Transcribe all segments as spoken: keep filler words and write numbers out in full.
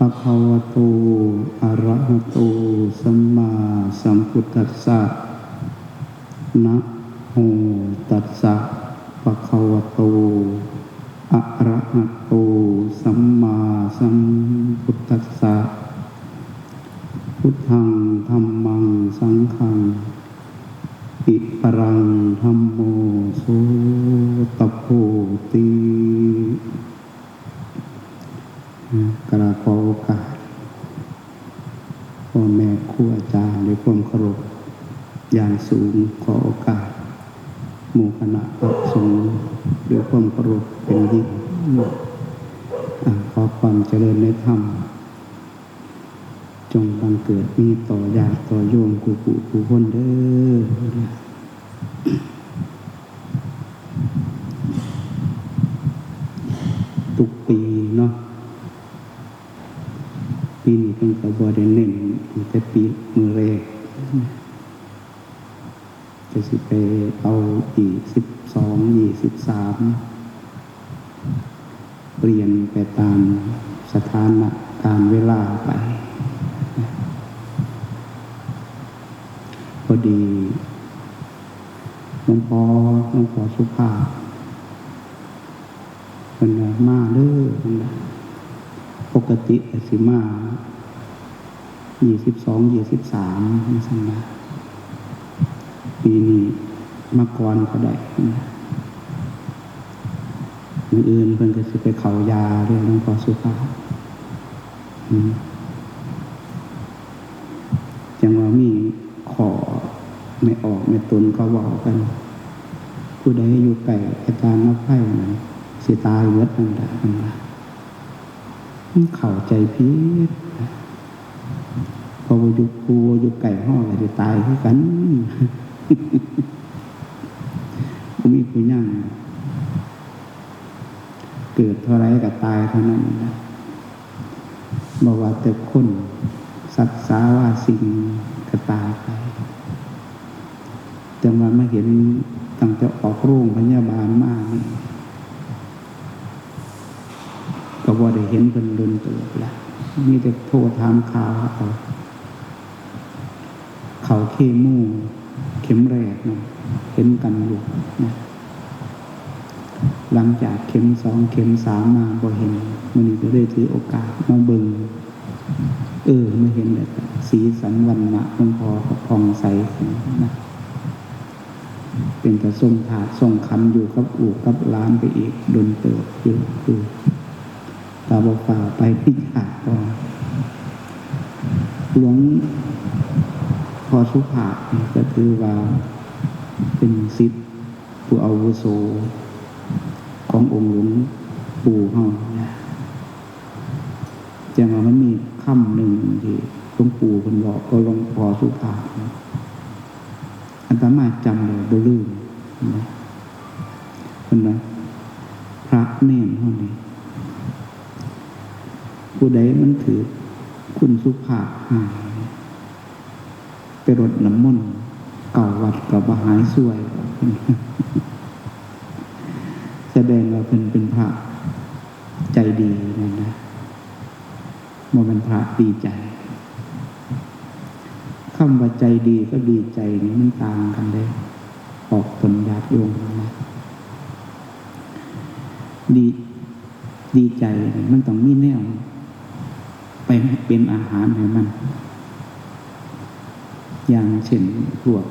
ภะคะวะโต อะระหะโต สัมมาสัมพุทธัสสะ นะโมตัสสะ ภะคะวะโต อะระหะโต สัมมาสัมพุทธัสสะ พุทธัง ธัมมัง สังฆัง ติสรัง ธัมโม โสตะโพติ กราบขอโอกาส พ่อแม่ครูอาจารย์ด้วยความเคารพอย่างสูง ขอโอกาส หมู่คณะพระสงฆ์ด้วยความเคารพเป็นยิ่ง อ่า ขอความเจริญในธรรม จงบังเกิดมีต่อญาติต่อโยมคู่ผู้คู่คนเด้อ ทุกปีเนาะ ปีนี้เพิ่นก็บ่ได้เน้นตั้งแต่ปีมื้อแรก ก็สิไปเอายี่สิบสอง ยี่สิบสาม เปลี่ยนไปตามสถานการณ์เวลาไป พอดีหลวงพ่อ หลวงพ่อสุภาพ เพิ่นว่า "มาเด้อ" เพิ่นว่า ปกติก็สิมา ยี่สิบสอง ยี่สิบสาม จั่งซั้นนะ ปีนี้มาก่อนก็ได้ มื้ออื่นเพิ่นก็สิไปเข้ายาเด้อ หลวงพ่อสุภาพ อืม จั่งว่ามีข้อแม่ออกแม่ตนเขาเว้ากัน ผู้ใดอยู่ใกล้อาจารย์อภัยนั่นสิตายหมดนั่นล่ะ เพิ่นว่า มันเข้าใจผิด เพราะว่าอยู่ ผู้อยู่ใกล้เฮาก็สิตายคือกัน บ่มีผู้ยัง เกิดเท่าใดก็ตายเท่านั้นนะ บ่ว่าแต่คน สัตว์สาราสิ่งก็ตายไป แต่ว่ามาเห็นตั้งแต่ออกโรงพยาบาลมานี่ ก็บ่ได้เห็นเพิ่นโดนเติบละ มีแต่โทรถามข่าวเอา เข้าเคโมเข็มแรกนะ เห็นกันอยู่นะ หลังจากเข็มสองเข็มสามมาบ่เห็น มื้อนี้ก็เลยถือโอกาสมาเบิ่ง เออ มาเห็นแล้วก็สีสันวรรณะหลวงพ่อก็ผ่องใสขึ้นนะ เป็นตาทรงธาตุทรงขันธ์อยู่กับลูกกับหลานไปอีกโดนเติบอยู่ คือ ถ้าบ่ฟ้าวไปพิจารณาก่อน หลวงพ่อสุภาพนี่ก็ถือว่าเป็นศิษย์ผู้อาวุโสขององค์หลวงปู่เฮานะ จั่งว่ามันมีคำหนึ่งที่หลวงปู่เพิ่นบอกกับหลวงพ่อสุภาพ อาตมาจำได้บ่ลืมนะ เพิ่นว่า พระเณรเฮานี่ ผู้ใดมันถือคุณสุภาพหาย ไปรดน้ำมนต์เก้าวัดก็บ่หายซวย แสดงว่าเพิ่นเป็นพระใจดีนั่นนะ บ่แม่นพระดีใจ คำว่าใจดีกับดีใจนี่มันต่างกันเด้ ออกตนญาติโยมนะ ดี ดีใจนี่มันต้องมีแนว ไปเป็นอาหารให้มัน อย่างเช่นพวก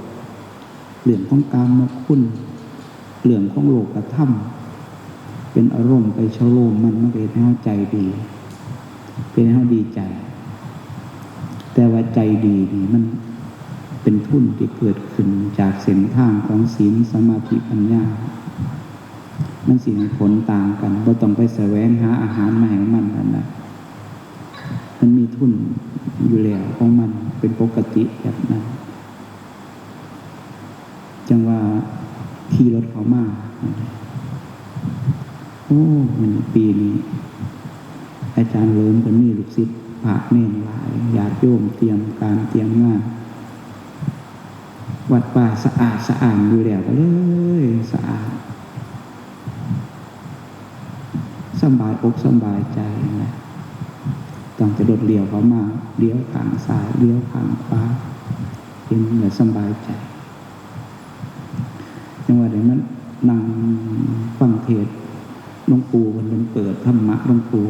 เรื่องของกามคุณ เรื่องของโลกธรรม เป็นอารมณ์ไปชโลมมัน มันก็เฮ็ดให้เฮาใจดี เป็นให้เฮาดีใจ แต่ว่าใจดีนี่มันเป็นทุนที่เกิดขึ้นจากเส้นทางของศีล สมาธิ ปัญญา มันสิให้ผลต่างกัน บ่ต้องไปแสวงหาอาหารมาให้มันนั่นนะ มันมีทุนอยู่แล้วของมัน เป็นปกติแบบนั้น จั่งว่าขี่รถเข้ามา โอ้ มื้อนี้ปีนี้ อาจารย์เหลิมเพิ่นมีลูกศิษย์พระเณรหลาย ญาติโยมเตรียมการเตรียมงาน วัดวาสะอาดสะอ้านอยู่แล้ว ก็เลยสะอาด สำบายอกสำบายใจนะ ตั้งแต่รถเลี้ยวเข้ามา เลี้ยวข้างซ้าย เลี้ยวข้างขวา เห็นแล้วสำบายใจ จั่งว่าได้มานั่งฟังเทศน์หลวงปู่ เพิ่น เพิ่นเปิดธรรมะหลวงปู่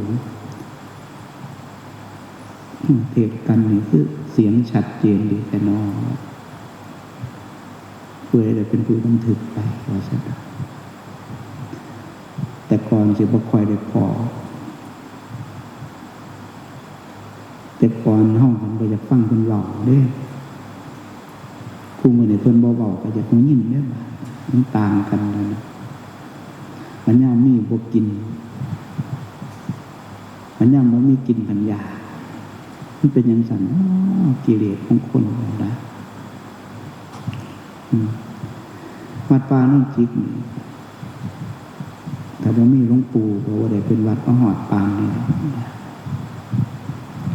เทศน์กันนี่คือเสียงชัดเจนดีแท้น้อ ผู้ใดเป็นผู้บันทึกไป ว่าซั่น แต่ก่อนสิบ่ค่อยได้พ้อ แต่ก่อนเฮามันบ่อยากฟังเพิ่นเว้าเด้ คู่มื้อนี้เพิ่นบ่เว้าก็อยากได้ยินเด้ มันต่างกันแล้วนะ มันยามมีบ่กิน มันยามบ่มีกินพันอยาก มันเป็นจั่งซั่น อ้อ กิเลสของคนนั่นนะ อืม วัดป่าโนนจิกนี่ ถ้าบ่มีหลวงปู่ก็บ่ได้เป็นวัดมาฮอดปานนี้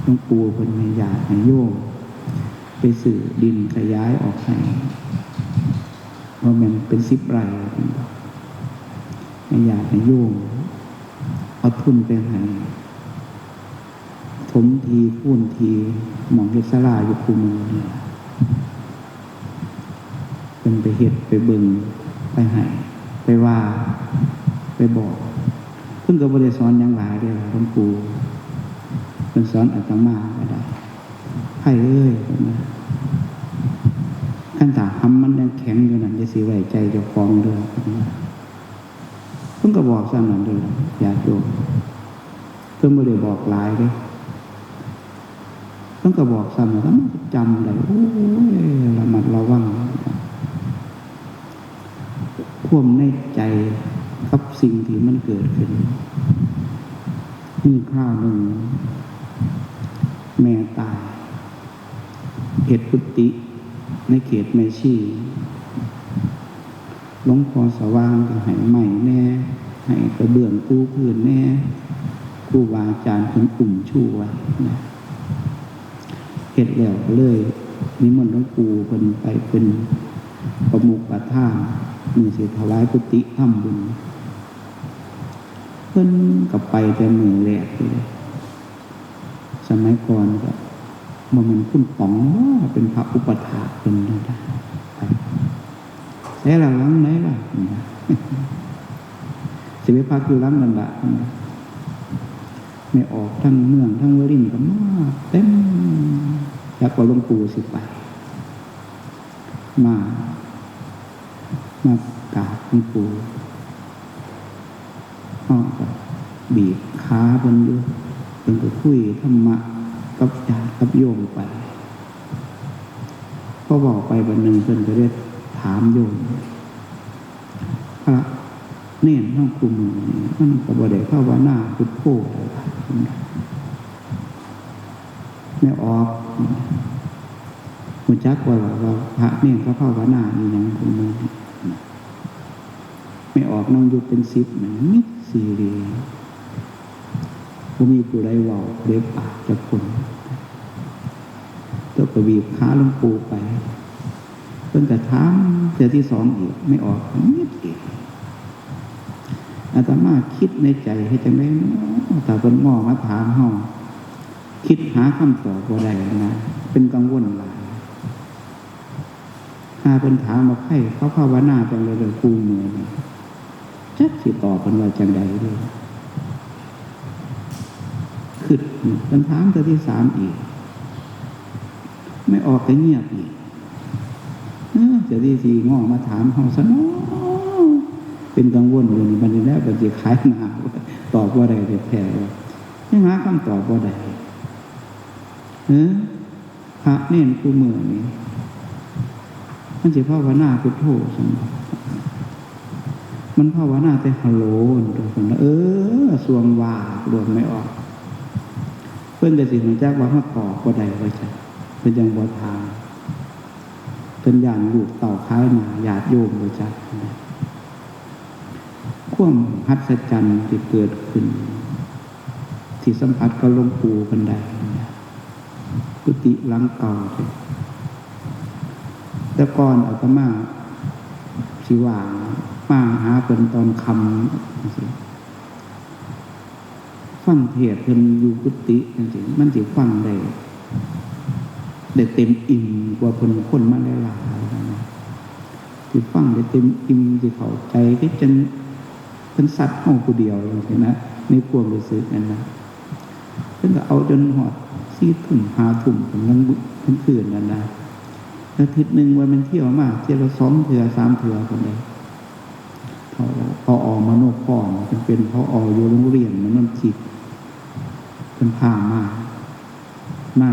หลวงปู่เพิ่นให้ญาติให้โยมไปซื้อดินขยายออกให้ ว่าแม่นเป็นสิบไร่ ให้ญาติให้โยมเอาทุนไปให้ ถมทีคูณที หม่องเฮ็ดศาลาอยู่คู่มื้อนี่ล่ะ เพิ่นไปเฮ็ดไปเบิ่ง ไปให้ ไปว่า ไปบอก เพิ่นก็บ่ได้สอนหยังหลายเด้ล่ะ หลวงปู่ เพิ่นสอนอาตมาก็ได้ ไพเอ้ย เพิ่นว่า คันถ้าหำมันยังแข็งอยู่นั่น อย่าสิไว้ใจเจ้าของเด้อ เพิ่นว่า เพิ่นก็บอกซ้ำนั่นเด้อ ญาติโยม เพิ่นบ่ได้บอกหลายเด้ เพิ่นก็บอกซ้ำนั่น แล้วมันก็จำได้ โอ้ย ระมัดระวัง ความในใจกับสิ่งที่มันเกิดขึ้น มีคราวหนึ่ง แม่ตาย เฮ็ดกุฏิในเขตแม่ชี หลวงพ่อสว่างก็ให้ไม้แหน่ ให้กระเบื้องปูพื้นแหน่ ครูบาอาจารย์เพิ่นอุ้มชูไว้นะ เฮ็ดแล้วก็เลยนิมนต์หลวงปู่เพิ่นไปเป็นประมุขประธาน มื้อสิถวายกุฏิทำบุญ เพิ่นก็ไปแต่มื้อแรกเลย สมัยก่อนก็บ่แม่นคุณป๋องบ่ เป็นพระอุปัฏฐากเพิ่นนะ ไป "ใสล่ะ หลังไหนล่ะ สิไปพักอยู่หลังนั่นล่ะ" แม่ออกทั้งเมืองทั้งวารินก็มาเต็ม จักว่าหลวงปู่สิไป มา มากราบหลวงปู่ เฮาก็บีบขาเพิ่นอยู่ เพิ่นก็คุยธรรมะกับญาติกับโยมไป พอเว้าไปบัดหนึ่งเพิ่นก็เลยถามโยม พระเณรเฮาคู่มื้อนี้มันก็บ่ได้ภาวนาพุทโธแล้วล่ะ แม่ออก รู้จักว่า ว่าพระเณรเขาภาวนาอีหยังคู่มื้อนี้ แม่ออกนั่งอยู่เป็นสิบ มันมิดซีรี บ่มีผู้ใดเว้า ผู้ใดปากจักคน เพิ่นก็บีบขาหลวงปู่ไป เพิ่นก็ถามเทื่อที่สองอีก แม่ออกมิดอีก อาตมาคิดในใจ เฮ็ดจั่งใดน้อ ถ้าเพิ่นง้อมาถามเฮา คิดหาคำตอบบ่ได้นะ เป็นกังวลหลาย หาเพิ่นถามว่า "ไผเขาภาวนาจั่งใดเด้อคู่มื้อนี้" จักสิตอบเพิ่นว่าจั่งใดเด้อ คิด เพิ่นถามเทื่อที่สามอีก แม่ออกก็เงียบอีก เออ เทื่อที่สี่ง้อมาถามเฮาซะเนาะ เป็นกังวลอยู่นี่ บัดนี้แล้ว บัดสิขายหน้า ตอบบ่ได้แท้ๆ ยังหาคำตอบบ่ได้ เออ พระเณรคู่มื้อนี้ มันสิภาวนาพุทโธซั่นบ่ มันภาวนาแต่ฮัลโหลนั่นตัวซั่นนะ เออ ส่วงว่าโลดแม่ออก เพิ่นก็สิรู้จักว่าเฮาตอบบ่ได้ว่าซั่น เพิ่นจั่งบ่ถาม เพิ่นย้านลูกเต้าขายหน้าญาติโยมว่าซั่น ความมหัศจรรย์ที่เกิดขึ้น ที่สัมผัสกับหลวงปู่เพิ่นได้ กุฏิหลังเก่า แต่ก่อนอาตมาสิว่างมาหาเพิ่นตอนค่ำจั่งซี้ ฟังเทศน์เพิ่นอยู่กุฏิจั่งซี้ มันสิฟังได้ ได้เต็มอิ่มกว่าเพิ่นคนมาหลายๆนะ สิฟังได้เต็มอิ่ม สิเข้าใจ คือจั่งเพิ่นซัดเฮาผู้เดียวจั่งซี้นะ ในความรู้สึกนั้นนะ เพิ่นก็เอาจนฮอดสี่ทุ่มห้าทุ่ม เพิ่นยังบ่ เพิ่นคืนนั้นนะ อาทิตย์หนึ่งว่าแม่นเที่ยวมาเทื่อละสองเทื่อสามเทื่อพุ้นเด้ ผอ ผอ มโนพร เพิ่นเป็น ผอ อยู่โรงเรียนมโนจิต เพิ่นพามา มา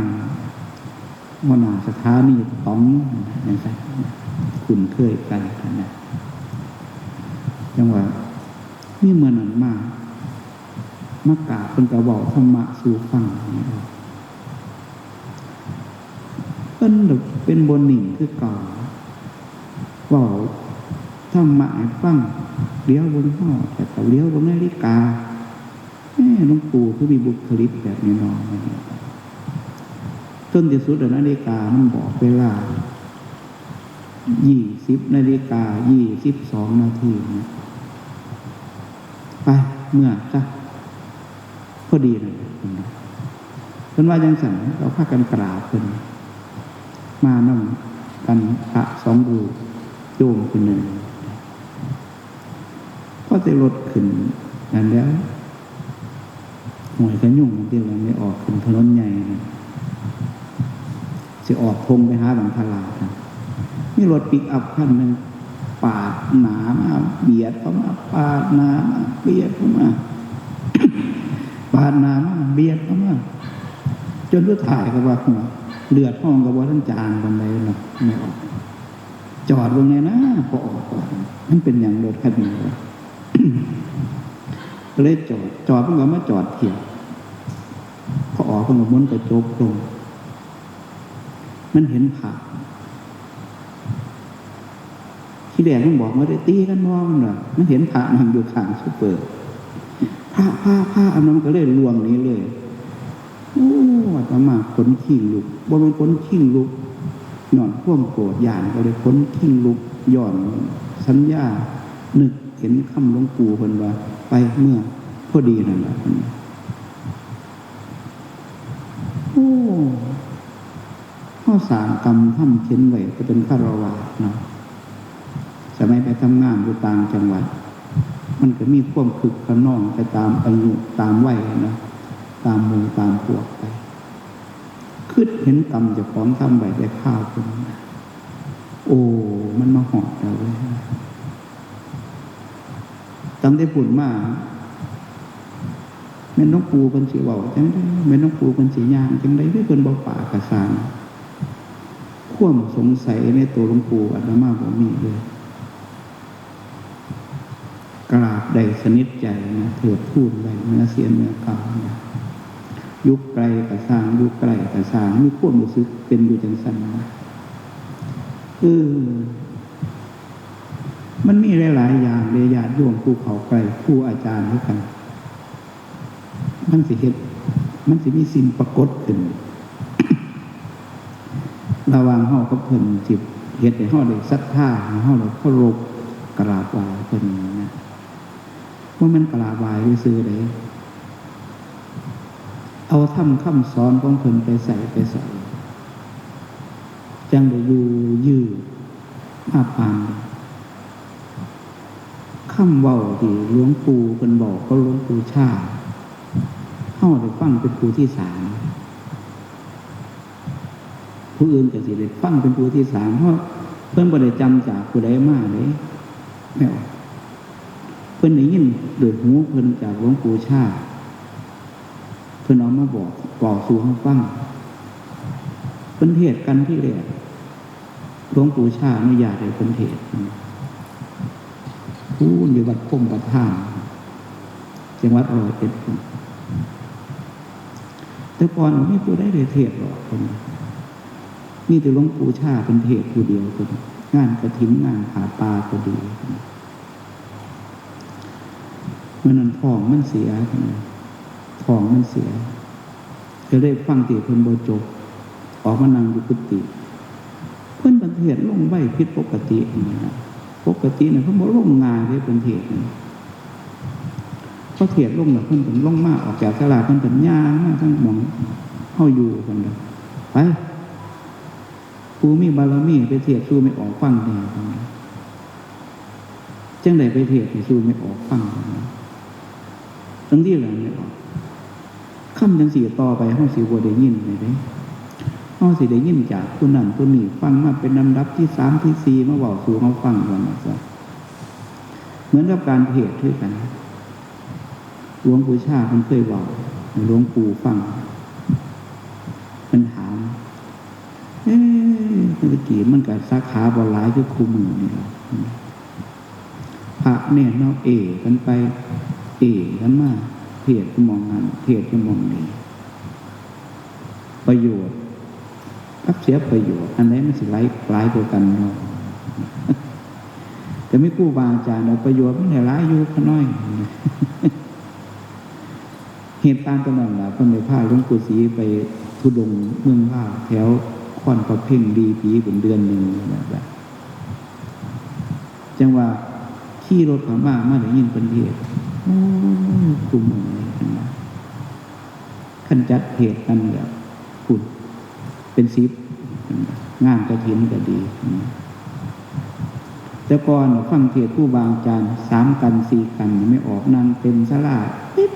หัวหน้าสถานีตองจั่งซั้น คุ้นเคยกันนะ จั่งว่ามีมื้อนั้นมา มากราบเพิ่นก็เว้าธรรมะสู่ฟัง เพิ่นเป็นบ่นิ่งคือเก่า เว้าธรรมะให้ฟัง เหลียวเบิ่งฮอด แล้วก็เหลียวเบิ่งนาฬิกา เอ๊ะ หลวงปู่คือมีบุคลิกแบบนี้น้อ จนที่สุดนาฬิกามันบอกเวลา ยี่สิบนาฬิกายี่สิบสองนาที ไป เมือซะ พอดีนั่นแหละ เพิ่นว่าจั่งซั้น ก็พากันกราบเพิ่น มานำกันพระสองรูป โยมผู้หนึ่ง พอแต่รถขึ้นนั่นแหล้ว ห้วยขะยุงที่ว่าได้ออกขึ้นถนนใหญ่นะ สิออกทงไปหาบังคลาดนะ มีรถปิกอัพคันหนึ่ง ปาดหน้ามา เบียดเข้ามา ปาดหน้ามา เบียดเข้ามา ปาดหน้ามา เบียดเข้ามา จนสุดท้ายก็ว่า หัว เลือดห้องก็บ่ทันจางปานใดเนาะ ไม่ออก จอดเบิ่งแน่นะ ผอ มันเป็นหยังรถคันนี้วะ ก็เลยจอด จอด มันก็มาจอดเทียบ ผอ เพิ่นก็หมุนกระจกลง มันเห็นพระ ทีแรกมันบอกว่าได้ตีกันบ่ มันว่า มันเห็นพระนั่งอยู่ข้างซูเปอร์ พระ พระ พระ อันนั้นก็เลยล่วงหนีเลย โอ้ อาตมาขนคิงลุก บ่แม่นขนคิงลุก ย้อนความโกรธ ย้านก็เลยขนคิงลุก ย้อนสัญญา นึกเห็นคำหลวงปู่เพิ่นว่า ไปเมือ พอดีนั่นล่ะ โอ้ เฮาสร้างกรรมทำเข็ญไว้ก็เป็นฆราวาสเนาะ สมัยไปทำงานอยู่ต่างจังหวัด มันก็มีความคึกคะนองไปตามอายุตามวัยเนาะ ตามหมู่ตามพวกไป คิดเห็นกรรมเจ้าของทำไว้แต่คราวพุ้น โอ้ มันมาฮอดแล้วเว้ย ตั้งแต่พุ้นมา แม่นหลวงปู่เพิ่นสิเว้าจั่งใด แม่นหลวงปู่เพิ่นสิย่างจั่งใด หรือเพิ่นบ่ปากกะซ่าง ความสงสัยในตัวหลวงปู่อาตมาบ่มีเลย กราบได้สนิทใจนะ เทิดทูนไว้เหนือเสียเหนือเก่านะ อยู่ไกลกะซ่าง อยู่ใกล้กะซ่าง มีความรู้สึกเป็นอยู่จั่งซั้นนะ เออ มันมีหลายๆอย่างเด้ ญาติโยมผู้เข้าใกล้ครูอาจารย์คือกัน มันสิเฮ็ด มันสิมีสิ่งปรากฏขึ้น ระหว่างเฮากับเพิ่น สิเฮ็ดให้เฮาได้ศรัทธา ให้เฮาได้เคารพกราบไหว้เพิ่นนะ บ่แม่นกราบไหว้ซื่อๆเด้ เอาธรรมคำสอนของเพิ่นไปใส่ไปสอย จั่งได้อยู่ยื้อมาปานใด คำเว้าที่หลวงปู่เพิ่นบอกกับหลวงปู่ชา เฮาได้ฟังเป็นผู้ที่สาม ผู้อื่นก็สิได้ฟังเป็นผู้ที่สาม เพราะเพิ่นบ่ได้จำจากผู้ใดมาเด้ แม่นบ่ เพิ่นได้ยินด้วยหูเพิ่นจากหลวงปู่ชา เพิ่นเอามาบอก บอกสู่เฮาฟัง เพิ่นเทศน์กันทีแรก หลวงปู่ชาอนุญาตให้เพิ่นเทศน์ พู้นอยู่วัดพรหมประทาน จังหวัดร้อยเอ็ดพู้น แต่ก่อนบ่มีผู้ใดได้เทศน์ดอกเพิ่น มีแต่หลวงปู่ชาเพิ่นเทศน์ผู้เดียวเพิ่น งานกฐิน งานผ้าป่าก็ดี มื้อนั้นท้องมันเสีย ท้องมันเสีย ก็เลยฟังเทศน์เพิ่นบ่จบ ออกมานั่งอยู่กุฏิ เพิ่นบัดเทศน์ลงไวผิดปกตินี่นะ ปกติน่ะเพิ่นบ่ลงง่ายเด้ เพิ่นเทศน์นี่ พอเทศน์ลงแล้วเพิ่นก็ลงมาออกจากศาลา เพิ่นก็ย่างมาทางหม่องเฮาอยู่ เพิ่นว่า ไป ผู้มีบารมีไปเทศน์สู่แม่ออกฟังแหน่ เพิ่นว่า จั่งใดไปเทศน์ให้สู่แม่ออกฟัง เพิ่นว่า จั่งซี้ล่ะแม่ออก คำจั่งซี้ต่อไปเฮาสิบ่ได้ยินเลยเด้ เฮาสิได้ยินจากผู้นั้นผู้นี้ ฟังมาเป็นลำดับที่สามที่สี่ มาเว้าสู่เฮาฟัง ว่าซั่นซะ เหมือนกับการเทศน์คือกัน หลวงปู่ชาเพิ่นเคยเว้าให้หลวงปู่ฟัง เพิ่นถาม เอ๊ะ แต่กี้มันก็สาขาบ่หลายคือคุมื้อนี่ล่ะ พระเณรเฮาเอกันไป เอกันมา เทศน์อยู่หม่องนั้น เทศน์อยู่หม่องนี้ ประโยชน์กับเสียประโยชน์ อันใดมันสิหลาย หลายกว่ากันเนาะ ก็มีครูบาอาจารย์เอาประโยชน์มันให้หลายอยู่ข้าน้อย เหตุการณ์ตอนนั้นล่ะ เพิ่นได้พาหลวงปู่ศรีไปธุดงค์เมืองลาว แถวคอนพระเพ็ง ดีปีเป็นเดือนหนึ่งนั่นแหละ จั่งว่าขี่รถเข้ามา มาได้ยินเพิ่นเทศน์ โอ้ย คุมื้อนี้ เพิ่นว่า คันจัดเทศน์กันแบบพุ้นเป็นสิบ งานกฐินก็ดี แต่ก่อนฟังเทศน์ครูบาอาจารย์ สามกัณฑ์สี่กัณฑ์ แม่ออกนั่งเต็มศาลา ปิ๊บ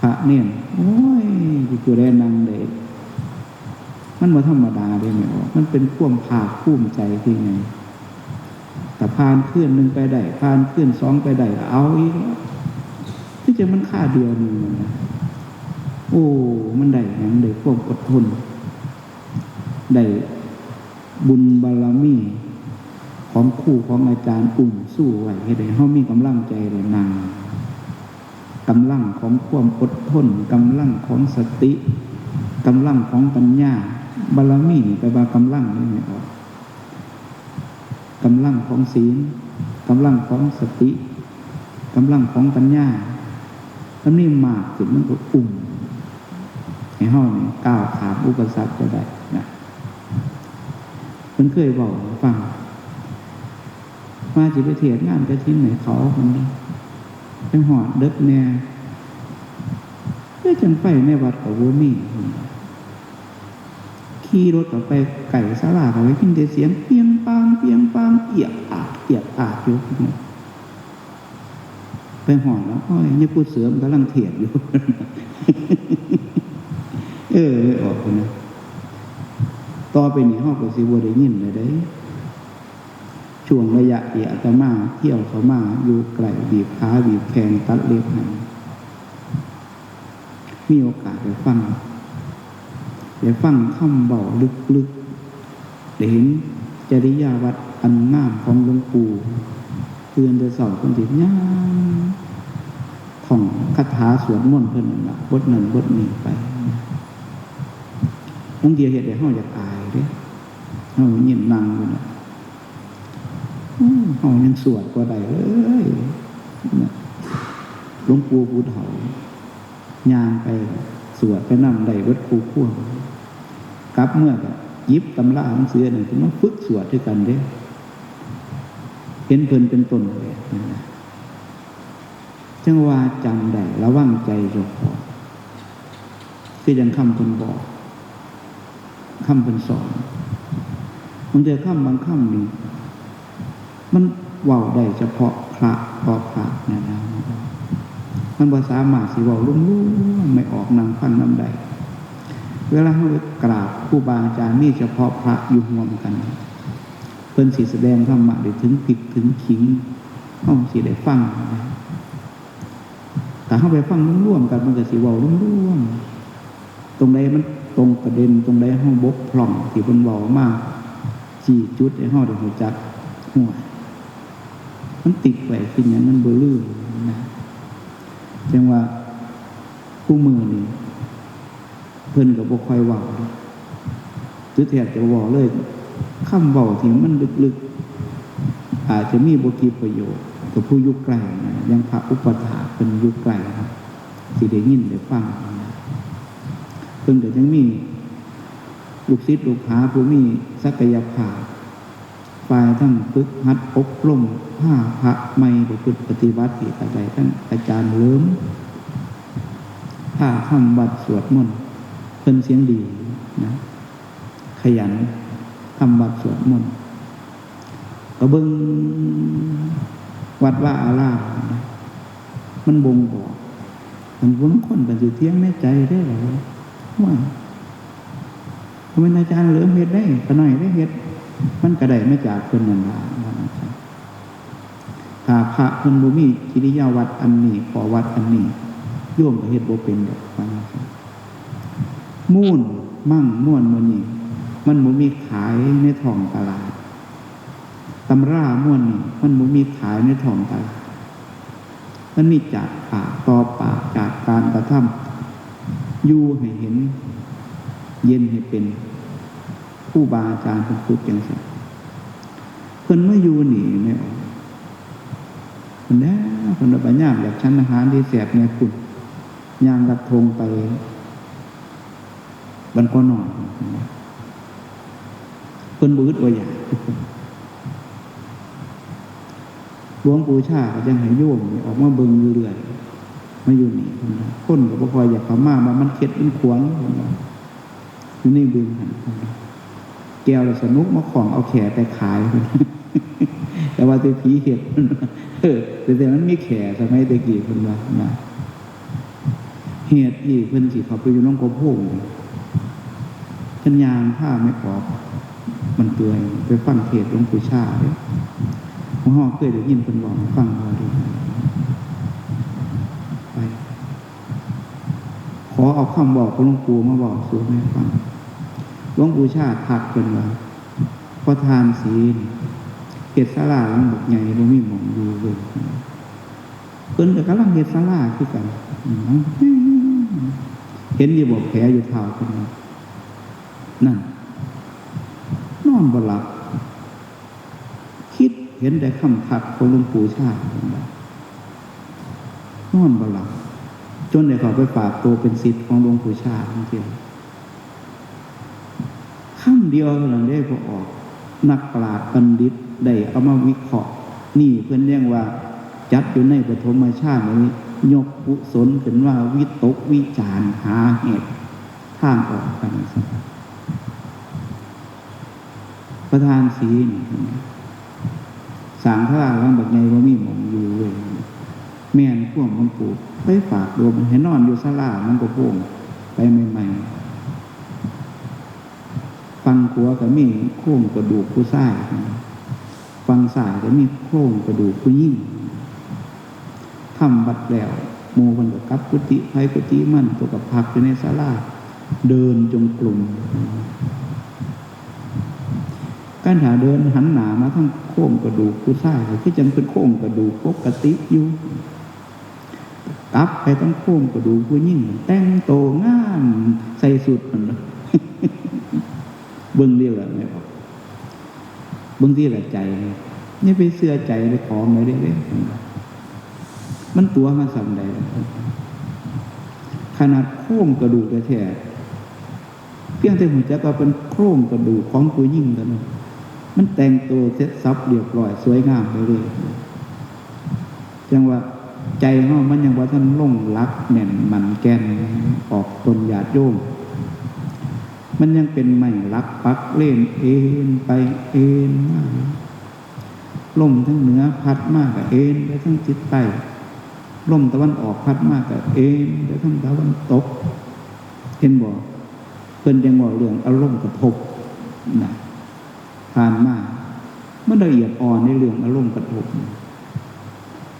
พระเณร โอ้ย ผู้ใดนั่งได้ มันบ่ธรรมดาเด้แม่ออก มันเป็นความภาคภูมิใจที่ไง แต่ผ่านคืนหนึ่งไปได้ ผ่านคืนสองไปได้ เอาอีกแล้ว คือจั่งมันคาเดือนหนึ่งนั่นนะ โอ้ มันได้หยัง ได้ความอดทน ได้บุญบารมีของครูของอาจารย์อุ้มสู้ไว้ เฮ็ดให้เฮามีกำลังใจได้นั่ง กำลังของความอดทน กำลังของสติ กำลังของปัญญา บารมีนี่แปลว่ากำลังนี่แม่ออก กำลังของศีล กำลังของสติ กำลังของปัญญา มันมีมากขึ้น มันก็อุ้มให้เฮานี่ก้าวข้ามอุปสรรคไปได้นะ เพิ่นเคยเว้าให้ฟัง ว่าสิไปเทศน์งานกฐินให้เขา เพิ่นว่า ไปฮอดดึกแหน่ คือจั่งไฟในวัดก็บ่มี เพิ่นว่า ขี่รถเข้าไปใกล้ศาลา เข้าไปยินแต่เสียงเปียงปาง เปียงปาง เอียกอาก เอียกอากอยู่ ไปฮอดแล้ว โอ้ย ยายปู่เสริมกำลังเทศน์อยู่ เออ ออกไปนะ ต่อไปนี้เฮาก็สิบ่ได้ยินแล้วเด้ ช่วงระยะที่อาตมาเที่ยวเข้ามาอยู่ใกล้ บีบขา บีบแข้ง ตัดเล็บให้ มีโอกาสได้ฟัง ได้ฟังคำเว้าลึกๆ ได้เห็นจริยาวัตรอันงามของหลวงปู่ ตื่นแต่เช้าเพิ่นสิย่างท่องคาถาสวดมนต์เพิ่นนั่นล่ะ บทนั้นบทนี้ไป บางเทื่อเฮ็ดให้เฮาอยากอายเด้ เฮายินนั่งอยู่น่ะ อืม เฮายังสวดบ่ได้เลย น่ะ หลวงปู่ผู้เฒ่า ย่างไปสวดไปนำได้เบิดคู่ควร กลับเมือก็หยิบตำราหนังสือนั่นขึ้นมาฝึกสวดคือกันเด้ เห็นเพิ่นเป็นต้นแบบนั่นนะ จั่งว่าจำได้ ระวังใจเจ้าของ คือจั่งคำเพิ่นบอก คำเพิ่นสอน บางเทื่อคำบางคำนี่ มันเว้าได้เฉพาะพระ ต่อพระนะนะ มันบ่สามารถสิเว้าลวงๆ ให้ออกนั่งฟังนำได้ เวลาเฮาไปกราบครูบาอาจารย์ มีเฉพาะพระอยู่ร่วมกัน เพิ่นสิแสดงธรรมะได้ถึงพริกถึงขิง เฮาสิได้ฟัง ถ้าเฮาไปฟังรวมๆ กัน มันก็สิเว้ารวมๆ ตรงใดมันตรงประเด็น ตรงใดเฮาบกพร่องที่เพิ่นเว้ามา ชี้จุดให้เฮาได้รู้จัก โอ้ย มันติดไว้เป็นหยัง มันบ่ลืมนะ จั่งว่าคู่มื้อนี้ เพิ่นก็บ่ค่อยเว้า หรือแทบจะบ่เว้าเลย คำเว้าที่มันลึกๆ อาจจะมีบ่กี่ประโยค กับผู้อยู่ไกลนะ อย่างพระอุปัฏฐากเพิ่นอยู่ไกลนะ สิได้ยินได้ฟังนะ เพิ่นก็ยังมีลูกศิษย์ลูกหาผู้มีศักยภาพ ฝ่ายทั้งฝึกหัดอบรมพาพระใหม่ประพฤติปฏิบัติอีกก็ได้ทั้งอาจารย์เหลิม พาทำวัดสวดมนต์ เพิ่นเสียงดีนะ ขยันทำวัดสวดมนต์ ก็เบิ่งวัดวาอารามนะ มันบ่งบอก อันผู้ลางคนก็สิเถียงในใจเด้อว่า "โอ้ย บ่แม่นอาจารย์เหลิมเฮ็ดได้ ข้าน้อยได้เฮ็ด มันก็ได้มาจากเพิ่นนั่นล่ะ" ว่าจั่งซั้น ถ้าพระเพิ่นบ่มีกิริยาวัดอันนี้ ข้อวัดอันนี้ โยมก็เฮ็ดบ่เป็นดอก ว่าจั่งซั้น มูลมั่งม่วนหมู่นี้ มันบ่มีขายในท้องตลาด ตำราม่วนนี้ มันบ่มีขายในท้องตลาด มันมีจากปากต่อปาก จากการกระทำ อยู่ให้เห็น เย็นให้เป็น ครูบาอาจารย์เพิ่นฝึกจั่งซั้น เพิ่นมาอยู่นี่แม่ออก เพิ่นแหน่ เพิ่นว่าบัดยามอยากฉันอาหารที่แซ่บแหน่พุ้น ย่างลัดธงไปบ้านกอน้อย เพิ่นบ่อึดบ่อยาก หลวงปู่ชาก็ยังให้โยมนี่ออกมาเบิ่งอยู่เรื่อย มาอยู่นี่ เพิ่นว่า คนก็บ่ค่อยอยากเข้ามา ว่ามันเข็ดมันขวาง เพิ่นว่า อยู่ในบึงหั่น เพิ่นว่า แก้วละสนุกมาของเอาแข่ไปขาย เพิ่นว่า แต่ว่าแต่ผีเฮ็ด เพิ่นว่า เออ แต่แต่มันมีแข่สมัยแต่กี้ เพิ่นว่านะ เหตุที่เพิ่นสิเข้าไปอยู่หนองกระโพง เพิ่นย่างพาแม่ออก มันเปื่อย ไปฟังเทศน์หลวงปู่ชาเด้ หมู่เฮาเคยได้ยินเพิ่นเว้าให้ฟังบ่เด้ ไป ขอเอาคำเว้าของหลวงปู่มาเว้าสู่แม่ฟัง หลวงปู่ชาทักเพิ่นว่า "พ่อทานศรีนี่ เฮ็ดศาลาหลังบักใหญ่ บ่มีหม่องอยู่เลย" เพิ่นก็กำลังเฮ็ดศาลาคือกัน อืม เห็นอยู่บ่แผลอยู่เท้าเพิ่นว่า นั่น นอนบ่หลับ คิดเห็นแต่คำทักของหลวงปู่ชา เพิ่นว่า นอนบ่หลับ จนได้เข้าไปฝากตัวเป็นศิษย์ของหลวงปู่ชาจั่งซี้ คำเดียวเท่านั้นเด้ พอออก นักปราชญ์บัณฑิตได้เอามาวิเคราะห์ นี่เพิ่นเรียกว่าจัดอยู่ในปฐมฌานนี้ ยกกุศลขึ้นว่าวิตกวิจารณ์หาเหตุทางออกกัน พ่อทานศรีนี่ สร้างศาลาหลังบักใหญ่บ่มีหม่องอยู่เลย แม่นความหลวงปู่ ไปฝากโดมให้นอนอยู่ศาลาหนองกระโพง ไปใหม่ๆ ฝั่งขวาก็มีโครงกระดูกผู้ชาย ฝั่งซ้ายก็มีโครงกระดูกผู้หญิง ทำวัดแล้ว หมู่เพิ่นก็กลับกุฏิไผกุฏิมัน ตัวก็พักอยู่ในศาลา เดินจงกรม การถ้าเดินหันหน้ามาทางโครงกระดูกผู้ชาย ก็คือจั่งเป็นโครงกระดูกปกติอยู่ กลับไปทางโครงกระดูกผู้หญิง แต่งตัวงาม ใส่ชุดนั่นน่ะ เบิ่งเดียวกันไหมครับ เบิ่งที่ละใจ อย่าไปเชื่อใจในของเลยเด้ มันตั๋วมาส่ำใดล่ะ ขนาดโครงกระดูกแท้ๆ เพียงแต่รู้จักว่าเป็นโครงกระดูกของผู้หญิงเท่านั้น มันแต่งตัวเสร็จสรรพเรียบร้อย สวยงามไปเลย จั่งว่าใจเฮามันยังบ่ทันลงหลักแน่นมั่นแก่น ออกตนญาติโยม มันยังเป็นไม้หลักปักเลน เอนไปเอนมา ลมทางเหนือพัดมาก็เอนไปทางทิศใต้ ลมตะวันออกพัดมาก็เอนไปทางตะวันตก เห็นบ่ เพิ่นจั่งเว้าเรื่องอารมณ์กระทบนะ ผ่านมา มันละเอียดอ่อนในเรื่องอารมณ์กระทบ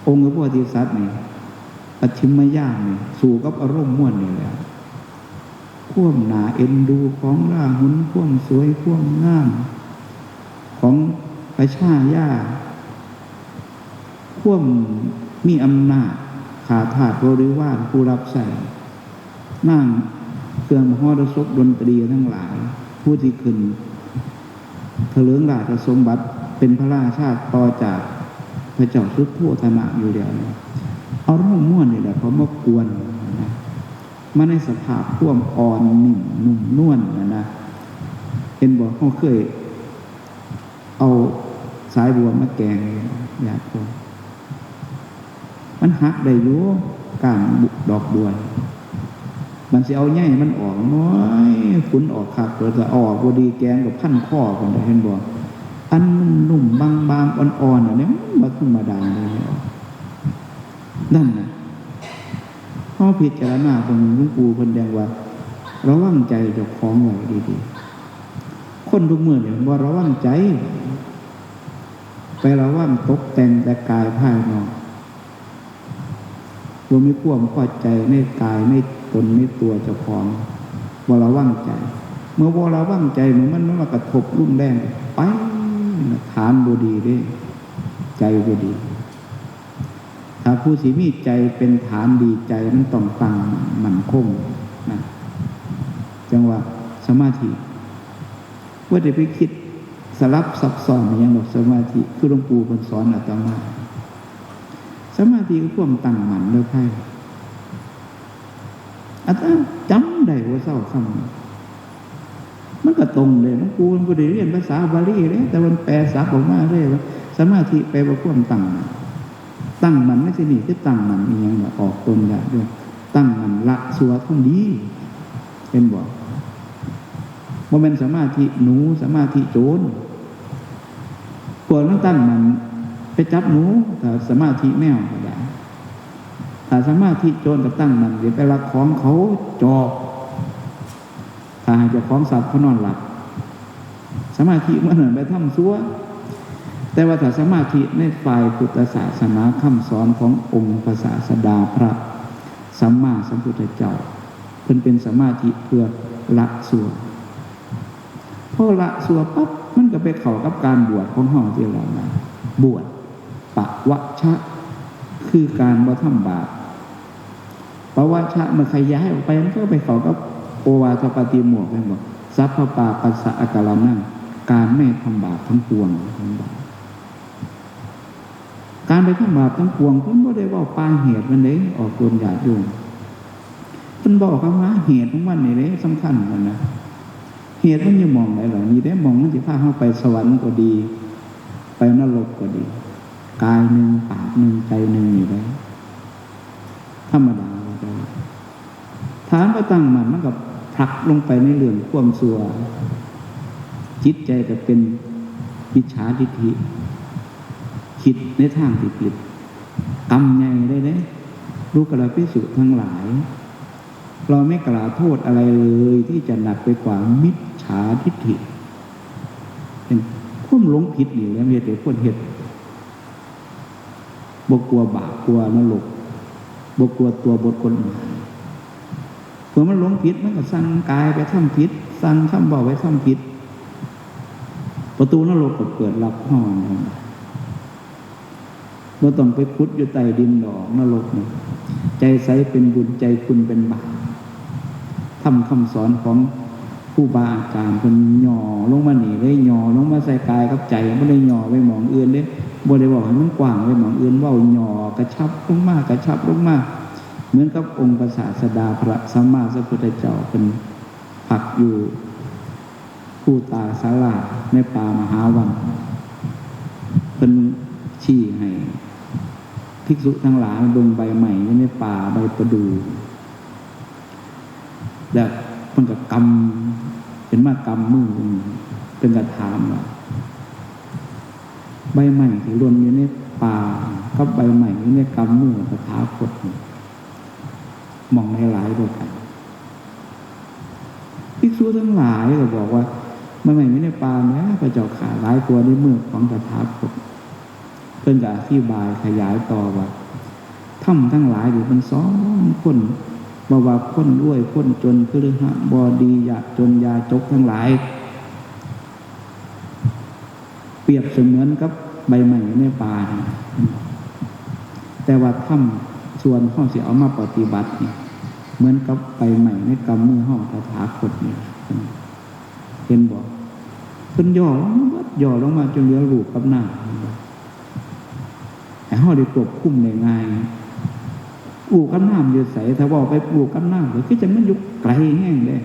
องค์พระโพธิสัตว์นี่ ปัจฉิมยญาณนี่ สู้กับอารมณ์ม่วนนี่แหละ ความน่าเอ็นดูของราหุล ความสวย ความงาม ของพระชายา ความมีอำนาจ ข้าทาสบริวารผู้รับใช้ นางเครื่องมหรสพดนตรีทั้งหลาย ผู้ที่ขึ้นเถลิงราชสมบัติเป็นพระราชาต่อจากพระเจ้าสุโธทนะอยู่แล้วเนี่ย เอาอารมณ์ม่วนนี่แหละเขามากวนนะ มาในสภาพความอ่อนนิ่มนุ่มนวลนะนะ เห็นบ่ เฮาเคยเอา สายบัวมาแกงอยู่ ญาติโยม มันหักได้อยู่ ก้านดอกบัว มันสิเอาใยมันออก โอ้ย ขุนออกคัก เกิดว่าออกบ่ดี แกงกับพันคอกันได้ เห็นบ่ อันนุ่มๆ บางๆ อ่อนๆ อันนี้มันบ่ธรรมดาเลย นั่นน่ะ เฮาพิจารณาเบิ่ง หลวงปู่เพิ่นยังว่า ระวังใจเจ้าของไว้ดีๆ คนทุกมื้อนี่บ่ระวังใจ ไประวังตกแต่งแต่กายภายนอก บ่มีความพอใจในกายในตนในตัวเจ้าของ บ่ระวังใจ เมื่อบ่ระวังใจ มัน มันมากระทบรุนแรง ไป ฐานบ่ดีเด้ ใจบ่ดี ถ้าผู้สิมีใจเป็นฐานดี ใจมันต้องตั้งมั่นคงนะ จั่งว่าสมาธิ บ่ได้ไปคิดสลับซับซ้อนอิหยังดอก สมาธิ คือหลวงปู่เพิ่นสอนอาตมา สมาธิคือความตั้งมั่นเด้อไพร่ อาตมาจำได้บ่เซาคำนี้ มันก็ตรงเลย หลวงปู่เพิ่นบ่ได้เรียนภาษาบาลีเด้ แต่มันแปลศัพท์ออกมาเลยว่า สมาธิแปลว่าความตั้งมั่น ตั้งมั่นในที่นี่คือตั้งมั่นอิหยังล่ะ ออกตนญาติโยม ตั้งมั่นละชั่วทำดี เห็นบ่ บ่แม่นสมาธิหนู สมาธิโจร พวกนั้นตั้งมั่นไปจับหนู ถ้าสมาธิแมวก็ได้ ถ้าสมาธิโจรก็ตั้งมั่นสิไปลักของเขา จอบ ถ้าให้เจ้าของทรัพย์เขานอนหลับ สมาธิเมื่อนั้นไปทำชั่ว แต่ว่าถ้าสมาธิในฝ่ายพุทธศาสนา คำสอนขององค์พระศาสดาพระสัมมาสัมพุทธเจ้า เพิ่นเป็นสมาธิเพื่อละชั่ว พอละชั่วปั๊บ มันก็ไปเข้ากับการบวชของเฮาที่เรานะ บวช ปวชชะ คือการบ่ทำบาป ปวชชะ มันขยายออกไป มันก็ไปเข้ากับโอวาทปาติโมกข์ แม่นบ่ สัพพปาปัสสะอาการานัง การไม่ทำบาปทั้งปวง การไปทำบาปทั้งปวง เพิ่นบ่ได้เว้าปลายเหตุมันเด้ ออกตนญาติโยม เพิ่นเว้าคำว่าเหตุของมันนี่เด้ สำคัญมันนะ เหตุมันอยู่หม่องใดล่ะ นี่เด้ หม่องมันสิพาเฮาไปสวรรค์ก็ดี ไปนรกก็ดี กายหนึ่ง ปากหนึ่ง ใจหนึ่งนี่เด้ ธรรมดาบ่ได้ ถ้าบ่ตั้งมั่น มันก็ผลักลงไปในเรื่องความชั่ว จิตใจก็เป็นมิจฉาทิฏฐิ คิดในทางที่ผิด กรรมใหญ่เลยเด้ ลูกหลานภิกษุทั้งหลาย เราไม่กล่าวโทษอะไรเลยที่จะหนักไปกว่ามิจฉาทิฏฐิ เป็นความหลงผิดนี่แหละ มันเฮ็ดให้คนเฮ็ด บ่กลัวบาป กลัวนรก บ่กลัวตัวบทกฎหมาย เพื่อมันหลงผิด มันก็สั่งกายไปทำผิด สั่งคำเว้าไปทำผิด ประตูนรกก็เปิดรับเฮา บ่ต้องไปขุดอยู่ใต้ดินดอก นรกนี่ ใจใสเป็นบุญ ใจขุ่นเป็นบาป ธรรมคำสอนของครูบาอาจารย์เพิ่นย่อลงมานี่เลย ย่อลงมาใส่กายกับใจ บ่ได้ย่อไปหม่องอื่นเด้ บ่ได้เว้าให้มันกว้างไปหม่องอื่น เว้าย่อกระชับลงมา กระชับลงมา เหมือนกับองค์พระศาสดาพระสัมมาสัมพุทธเจ้าเพิ่นพักอยู่ ภูตาสาราในป่ามหาวัน เพิ่นชี้ให้ภิกษุทั้งหลายเบิ่งใบไม้อยู่ในป่า ใบประดู่ แล้วเพิ่นก็กำ เพิ่นมากำมือ เพิ่นก็ถามว่า ใบไม้ที่หล่นอยู่ในป่ากับใบไม้อยู่ในกำมือตถาคตนี่ หม่องใดหลายกว่ากัน ภิกษุทั้งหลายก็บอกว่า มันไม่มีในป่าแหมพระเจ้าข้า หลายกว่าในมือของตถาคต เพิ่นก็อธิบายขยายต่อว่า ธรรมทั้งหลายที่เพิ่นสอนคน บ่ว่าคนรวยคนจน คฤหบดียากจนยาจกทั้งหลาย เปรียบเสมือนกับใบไม้ในป่านี่ แต่ว่าธรรมส่วนเฮาสิเอามาปฏิบัตินี่ เหมือนกับใบไม้ในกำมือเฮาตถาคตนี่ เห็นบ่ เพิ่นย่อลงมาเบิด ย่อลงมาจนเหลือรูปกับนาม ให้เฮาได้ควบคุมได้ง่าย รูปกับนามอยู่ไส ถ้าเว้าไปรูปกับนาม ก็คือจั่งมันอยู่ไกลแฮงเด้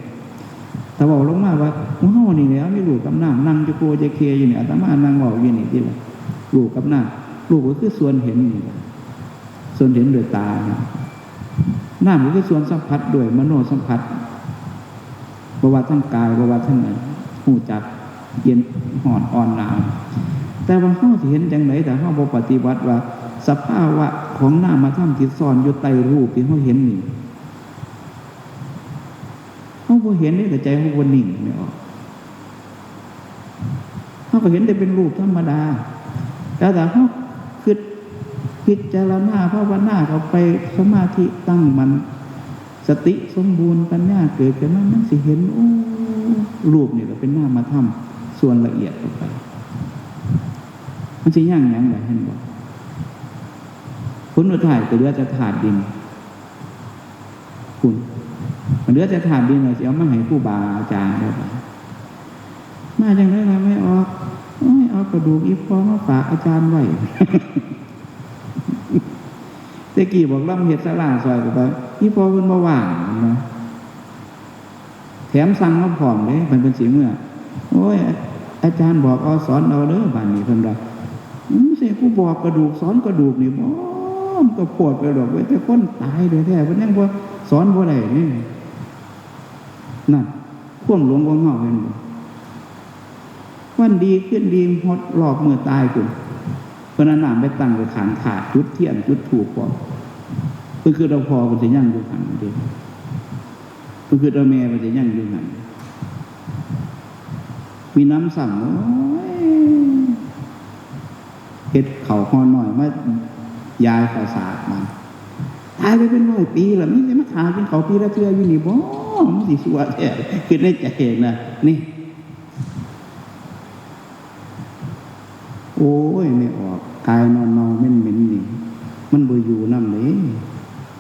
ถ้าเว้าลงมาว่า หมู่เฮานี่แหละมีรูปกับนาม นั่งจะโกจะเคอยู่นี่ อาตมานั่งเว้าอยู่นี่ติล่ะ รูปกับนาม รูปก็คือส่วนเห็นนี่ล่ะ ส่วนเห็นด้วยตานะ นามก็คือส่วนสัมผัสด้วยมโนสัมผัส บ่ว่าทางกาย บ่ว่าทางนั้น รู้จักเย็น ร้อน อ่อน หนาว แต่ว่าเฮาสิเห็นจั่งใด ถ้าเฮาบ่ปฏิบัติว่าสภาวะของนามธรรมที่ซ่อนอยู่ใต้รูปที่เฮาเห็นนี่ เฮาบ่เห็นเด้ แต่ใจเฮาบ่นิ่ง แม่นบ่ เฮาก็เห็นแต่เป็นรูปธรรมดา แต่ถ้าเฮาคิดพิจารณาภาวนาเข้าไป สมาธิตั้งมั่น สติสมบูรณ์ ปัญญาเกิดขึ้นมา มันสิเห็น โอ้ รูปนี่ก็เป็นนามธรรมส่วนละเอียดเข้าไป มันสิยังหยังล่ะ เห็นบ่ ผลสุดท้ายก็เหลือแต่ธาตุดิน คุณ มันเหลือแต่ธาตุดิน เราสิเอามาให้ครูบาอาจารย์แล้ว มาจั่งใดล่ะแม่ออก โอ้ย เอากระดูกอีพ่อมาฝากอาจารย์ไว้ แต่กี้บอกลำเฮ็ดศาลาซอยก็ไป อีพ่อเพิ่นบ่ว่างนะ แถมสั่งมาพร้อมเด้ เพิ่น เพิ่นสิเมือ โอ้ย อาจารย์บอกเอาสอนเอาเด้อ บัดนี้เพิ่นว่า อืม สิกูบอกกระดูกสอนกระดูกนี่บ่ มันก็โพดไปดอกเว้ย แต่คนตายแท้ๆ เพิ่นยังบ่สอนบ่ได้นี่ นั่น ความหลงของเฮาเห็นบ่ วันดีคืนดีฮอดรอบมื้อตายพุ้น เพิ่นเอาน้ำไปตั้งไว้ข้างธาตุ จุดเทียนจุดธูปพร้อม เพิ่นคิดว่าพ่อเพิ่นสิยังอยู่หั่นเด้ เพิ่นคิดว่าแม่เพิ่นสิยังอยู่หั่น มีน้ำซ้ำ โอ้ย เฮ็ดข้าวห่อน้อยมายายข้าวสากมัน ตายไปเป็นร้อยปีแล้ว มีแต่มาหากินข้าวปีละเทื่ออยู่นี่บ่ มันสิซั่วแท้ คิดในใจนะ นี่ โอ้ย ไม่ออก กายเน่าๆ เหม็นๆ นี่ มันบ่อยู่นำเด้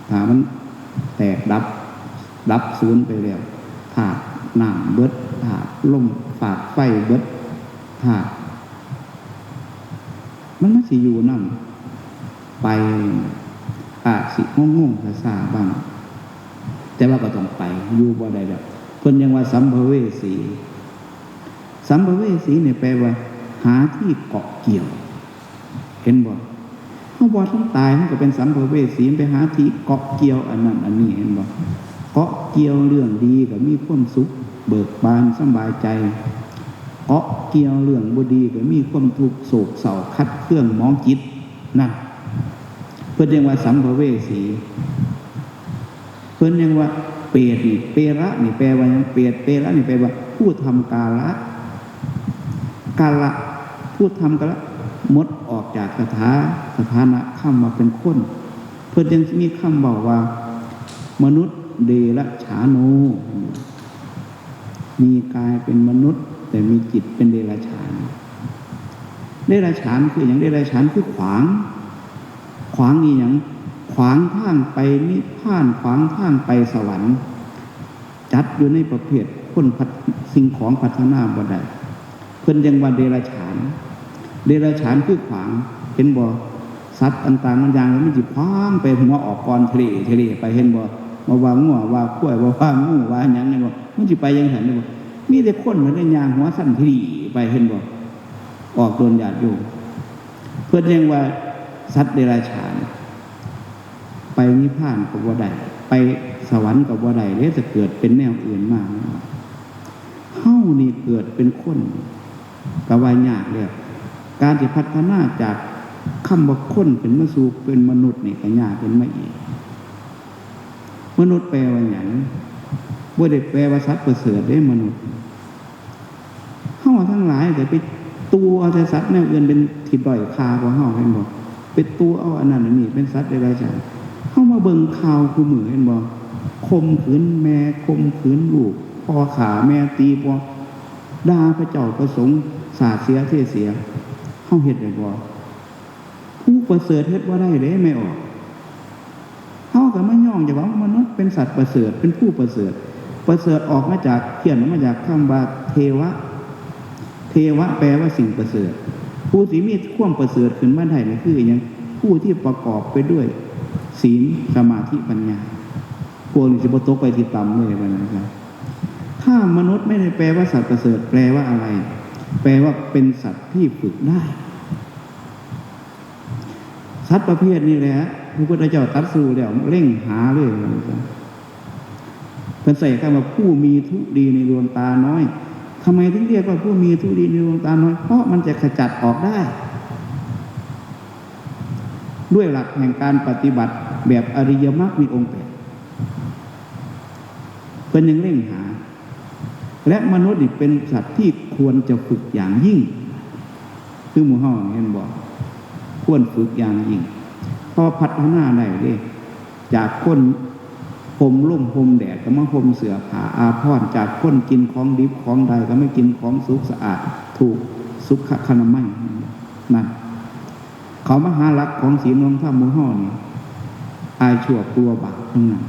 ถ้ามันแตกดับ ดับสูญไปแล้ว ธาตุน้ำเบิด ธาตุลม ธาตุไฟเบิด ธาตุ มันมาสิอยู่นำ ไป อาจสิงงๆ ซ่าๆ บ้าง แต่ว่าก็ต้องไป อยู่บ่ได้ดอก เพิ่นยังว่าสัมภเวสี สัมภเวสีเนี่ยแปลว่า หาที่เกาะเกี่ยว เห็นบ่ เฮาบ่ทันตาย เฮาก็เป็นสัมภเวสี ไปหาที่เกาะเกี่ยวอันนั้นอันนี้ เห็นบ่ เกาะเกี่ยวเรื่องดีก็มีความสุข เบิกบานสำบายใจ เกาะเกี่ยวเรื่องบ่ดีก็มีความทุกข์โศกเศร้า ขัดเคืองหมองจิต นั่น เพิ่นยังว่าสัมภเวสี เพิ่นยังว่าเปรตนี่ เประนี่แปลว่าหยัง เปรต เประนี่แปลว่าผู้ทำกาละ กาละ ผู้ทำกาละ หมดออกจากสถา สถานะคำว่าเป็นคน เพิ่นยังมีคำเว้าว่า มนุษย์เดรัจฉาโน มีกายเป็นมนุษย์ แต่มีจิตเป็นเดรัจฉาน เดรัจฉานคือหยัง เดรัจฉานคือขวาง ขวางอีหยัง ขวางทางไปนิพพาน ขวางทางไปสวรรค์ จัดอยู่ในประเภทคนพัฒ- สิ่งของพัฒนาบ่ได้ เพิ่นยังว่าเดรัจฉาน เดรัจฉานคือขวาง เห็นบ่ สัตว์ต่างๆ มันย่างแล้วมันสิขวางไป หัวออกก่อน เทเลเทเลไป เห็นบ่ บ่ว่างัว ว่าควาย บ่ว่างู ว่าหยัง เห็นบ่ มันสิไปจั่งซั้น เห็นบ่ มีแต่คนมันได้ย่างหัวสั่นทีไป เห็นบ่ ออกโดนญาติโยม เพิ่นยังว่าสัตว์เดรัจฉาน ไปนิพพานก็บ่ได้ ไปสวรรค์ก็บ่ได้เด้ จะเกิดเป็นแนวอื่นมา เฮานี่เกิดเป็นคน ก็ว่ายากแล้ว การที่พัฒนาจากคำว่าคนขึ้นมาสู่เป็นมนุษย์นี่ก็ยากขึ้นมาอีก มนุษย์แปลว่าหยัง บ่ได้แปลว่าสัตว์ประเสริฐเด้ มนุษย์ เฮาทั้งหลายแต่ไปตั๋วเอาแต่สัตว์แนวอื่นเป็นที่ด้อยค่ากว่าเฮา เห็นบ่ ไปตั๋วเอาอันนั้นอันนี้เป็นสัตว์เดรัจฉาน เฮามาเบิ่งข่าวคู่มื้อ เห็นบ่ ข่มขืนแม่ ข่มขืนลูก พ่อฆ่าแม่ตีพ่อ ด่าพระเจ้าพระสงฆ์ สาดเสียเทเสีย เฮาเฮ็ดได้บ่ ผู้ประเสริฐเฮ็ดบ่ได้เด้ แม่ออก เฮาก็มาย่องเจ้าของว่ามนุษย์เป็นสัตว์ประเสริฐ เป็นผู้ประเสริฐ ประเสริฐออกมาจาก เพี้ยนออกมาจากคำว่าเทวะ เทวะแปลว่าสิ่งประเสริฐ ผู้ที่มีความประเสริฐขึ้นมาได้นี่คือหยัง ผู้ที่ประกอบไปด้วยศีล สมาธิ ปัญญา พวกนี้สิบ่ตกไปที่ต่ำเลยว่าซั่นซะ ถ้ามนุษย์ไม่ได้แปลว่าสัตว์ประเสริฐ แปลว่าอะไร แปลว่าเป็นสัตว์ที่ฝึกได้ สัตว์ประเภทนี้แหละ พระพุทธเจ้าตรัสรู้แล้วเล็งหาเลย เพิ่นใช้คำว่าผู้มีทุลีในดวงตาน้อย ทำไมถึงเรียกว่าผู้มีทุลีในดวงตาน้อย เพราะมันจะขจัดออกได้ ด้วยหลักแห่งการปฏิบัติแบบอริยมรรคมีองค์แปด เพิ่นยังเล็งหา และมนุษย์นี่เป็นสัตว์ที่ควรจะฝึกอย่างยิ่ง คือหมู่เฮานี่เห็นบ่ ควรฝึกอย่างยิ่ง เพราะพัฒนาได้เด้ จากคนห่มลมห่มแดดก็มาห่มเสื้อผ้าอาภรณ์ จากคนกินของดิบของใดก็มากินของสุกสะอาด ถูกสุขอนามัยนั่น เขามาหาหลักของศีลของธรรมหมู่เฮานี่ อายชั่วกลัวบาปทั้งนั้น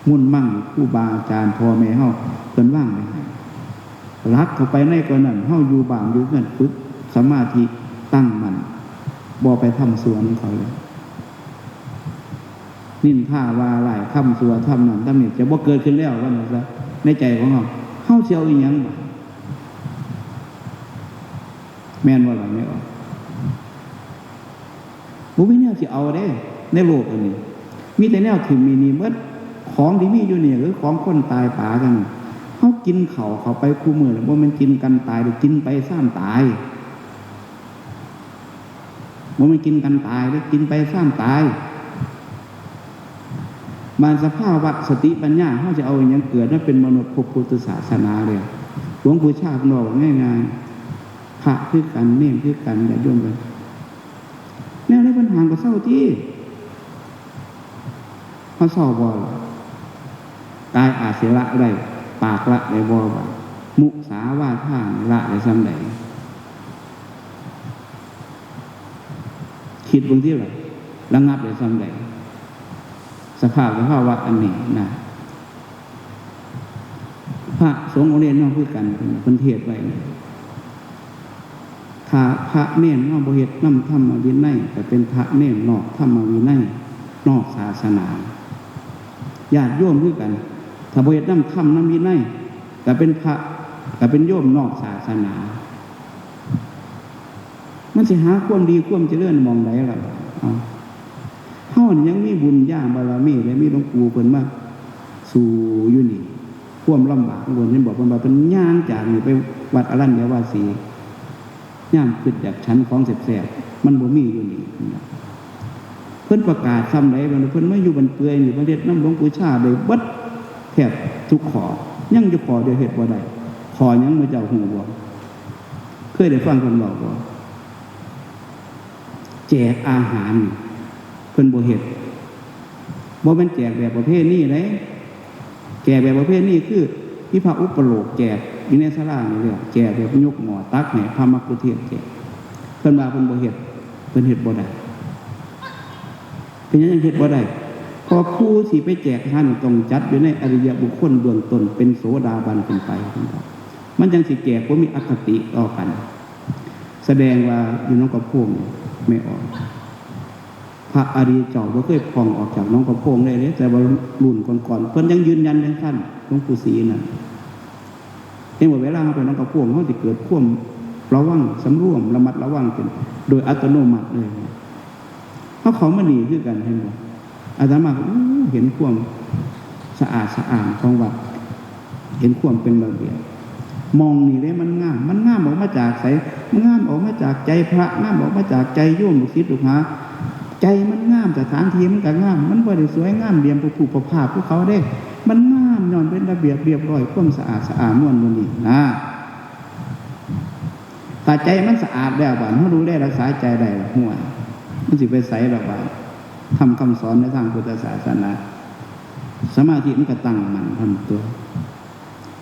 มุ่นมั่งครูบาอาจารย์พ่อแม่เฮาเพิ่นวางไว้ให้ หลักเข้าไปในกว่านั้น เฮาอยู่บ้านอยู่เฮือนฝึกสมาธิตั้งมั่น บ่ไปทำสวนเขาเลย นินทาว่าร้ายคำชั่วทำนั่นทำนี่จะบ่เกิดขึ้นแล้ว ว่าซั่นซะ ในใจของเฮา เฮาสิเอาอีหยังบาด แม่นบ่ล่ะแม่ออด บ่มีแนวสิเอาเด้ ในโลกอันนี้ มีแต่แนวถิ่มมีหนีหมด ของที่มีอยู่นี่คือของคนตายป๋าทั้งนั้น เฮากินข้าวเข้าไปคู่มื้อแล้ว บ่แม่นกินกันตายเด้ กินไปซ่านตาย บ่แม่นกินกันตายเด้ กินไปซ่านตาย บาดสภาวะสติปัญญา เฮาสิเอาอิหยังเกิดมาเป็นมนุษย์พบพุทธศาสนาเลย หลวงปู่ชาติบอกง่ายๆ พระคือกัน เณรคือกัน ญาติโยมกัน แนวใดเพิ่นห้ามก็เซาติ เฮาเซาบ่ล่ะ กายอาจสิละได้ ปากละได้บ่บาด มุสาวาทานี่ละได้ส่ำใด คิดเบิ่งติล่ะ ระงับได้ส่ำใด สภาพสภาวะอันนี้นะ พระสงฆ์องค์นี้เนาะคือกัน เพิ่นเทศน์ไว้นะ ถ้าพระเณรเฮาบ่เฮ็ดนำธรรมวินัย ก็เป็นพระเณรนอกธรรมวินัย นอกศาสนา ญาติโยมคือกัน ถ้าบ่เฮ็ดนำธรรมนำวินัย ก็เป็นพระ ก็เป็นโยมนอกศาสนา มันสิหาความดีความเจริญหม่องใดล่ะ เอ้า เฮานี่ยังมีบุญญาบารมี และมีหลวงปู่เพิ่นมาสู่อยู่นี่ ความลำบากของเพิ่น เห็นบ่ เพิ่นว่าเพิ่นย่างจากนี่ไปวัดอรัญญวาสี ยามคิดอยากฉันของแซ่บๆ มันบ่มีอยู่นี่ เพิ่นประกาศส่ำใด เพิ่นมาอยู่บ้านเปื่อยนี่ เพิ่นเฮ็ดนำหลวงปู่ชาได้เบิดแทบทุกข้อ ยังอยู่ข้อเดียวเฮ็ดบ่ได้ ข้อหยังหมู่เจ้าฮู้บ่ เคยได้ฟังเพิ่นเว้าบ่ แจกอาหาร เพิ่นบ่เฮ็ด บ่แม่นแจกแบบประเพณีเด้ แจกแบบประเพณีคือมีพระอุปโลกแจกอยู่ในศาลานี่แหละ แจกแบบยกหม้อตักให้พระมัคคุเทศก์แจก เพิ่นว่าเพิ่นบ่เฮ็ด เพิ่นเฮ็ดบ่ได้ เป็นหยังจั่งเฮ็ดบ่ได้ เพราะผู้สิไปแจกอาหารนี่ต้องจัดอยู่ในอริยบุคคลเบื้องต้น เป็นโสดาบันขึ้นไป มันจั่งสิแจกบ่มีอคติต่อกัน แสดงว่าอยู่หนองกระโพง แม่ออด พระอริยเจ้าบ่เคยผ่องออกจากหนองกระโพงเลยเด้ แต่ว่ารุ่นก่อนๆ เพิ่นยังยืนยันจั่งซั้น หลวงปู่ศรีนั่น เห็นบ่ เวลาเฮาไปหนองกระโพง เฮาสิเกิดความระวัง สำรวม ระมัดระวังขึ้นโดยอัตโนมัติเลย เฮาเข้ามานี่คือกัน เห็นบ่ อาตมาก็ อู้ เห็นความสะอาดสะอ้านของวัด เห็นความเป็นระเบียบ หม่องนี่เด้มันงาม มันงามออกมาจากไส มันงามออกมาจากใจพระ งามออกมาจากใจโยมลูกศิษย์ลูกหา ใจมันงาม สถานที่มันก็งาม มันบ่ได้สวยงามเหลี่ยมผู้ผู้ประภาพผู้เขาเด้ มันงามย้อนเป็นระเบียบเรียบร้อย ความสะอาดสะอ้านม่วนมื้อนี้นะ ถ้าใจมันสะอาดแล้วบาด เฮาดูแลรักษาใจได้ ห่วย มันสิไปไสล่ะบาด ธรรมคำสอนในทางพุทธศาสนา สมาธิมันก็ตั้งมั่นทำตัว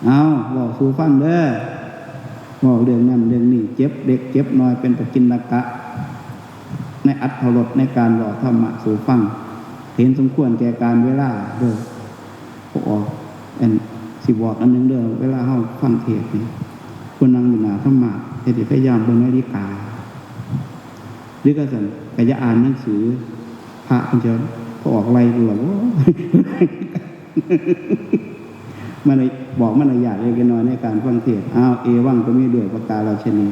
เอา เว้าสู่ฟังเด้อ เว้าเรื่องนั้นเรื่องนี้ เจ็บเล็กเจ็บน้อย เป็นปกิณณกะ ในอรรถรสในการเว้าธรรมะสู่ฟัง เห็นสมควรแก่การเวลาเด้อ บ่ออก อัน สิบอกอันหนึ่งเด้อ เวลาเฮาฟังเทศน์นี่ คนนั่งอยู่หน้าธรรมะ ให้ได้พยายามเบิ่งนาฬิกา หรือก็ซั่น ก็อย่าอ่านหนังสือ พระเพิ่นจะ พอออกไล่กูล่ะ โอ้ย มันบอกมันอยากเล็กน้อยในการฟังเทศน์ อ้าว เอวังก็มีด้วยประการฉะนี้